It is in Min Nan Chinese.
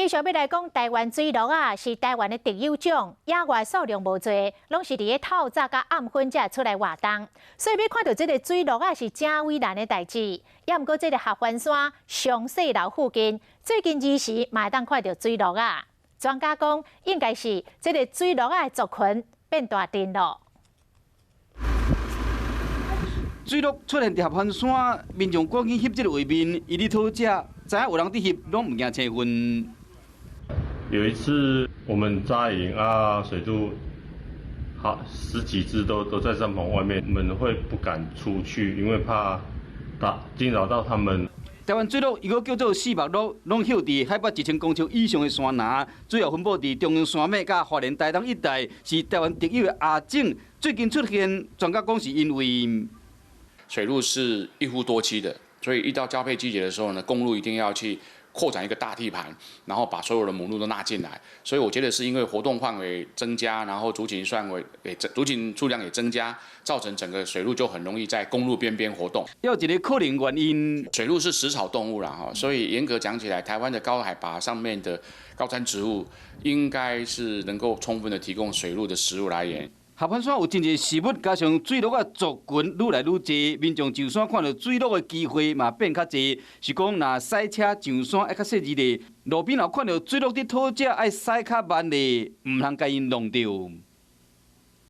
繼續欲來講，台灣水鹿仔，是台灣的特有種，野外數量無濟，攏是佇咧透早佮暗昏才會出來活動，所以欲看著這个水鹿仔是誠為難的代誌。猶毋過這个合歡山松細樓附近，最近兒時嘛會當看著水鹿仔。專家講，應該是這个水鹿仔的族群變大陣囉。水鹿出現佇合歡山，民眾趕緊翕這个畫面，伊咧討食，知影有人佇翕，攏毋驚青雲。有一次我們紮營啊，水鹿好十幾隻都在帳篷外面，我們會不敢出去，因為怕打驚擾到他們。台灣水鹿，伊閣叫做四目鹿，攏歇佇海拔1000公尺以上的山林，主要分布佇中央山脈佮花蓮、台東一帶，是台灣特有的亞種。最近出現，專家講是因為水鹿是一夫多妻的，所以一到交配季節的時候呢，公鹿一定要去擴展一個大地盤，然後把所有的母鹿都納進來。所以我覺得是因為活動範圍增加，然後族群數量也增加，造成整個水鹿就很容易在公路邊邊活動。有一個可能原因，水鹿是食草動物啦，哈，所以嚴格講起來，台灣的高海拔上面的高山植物應該是能夠充分的提供水鹿的食物來源。合歡山有真濟食物，加上水鹿仔族群愈來愈濟，民眾上山看著水鹿的機會嘛變較濟。是講，若駛車上山愛較細膩咧，路邊若看著水鹿佇討食，愛駛較慢咧，毋通共𪜶弄著。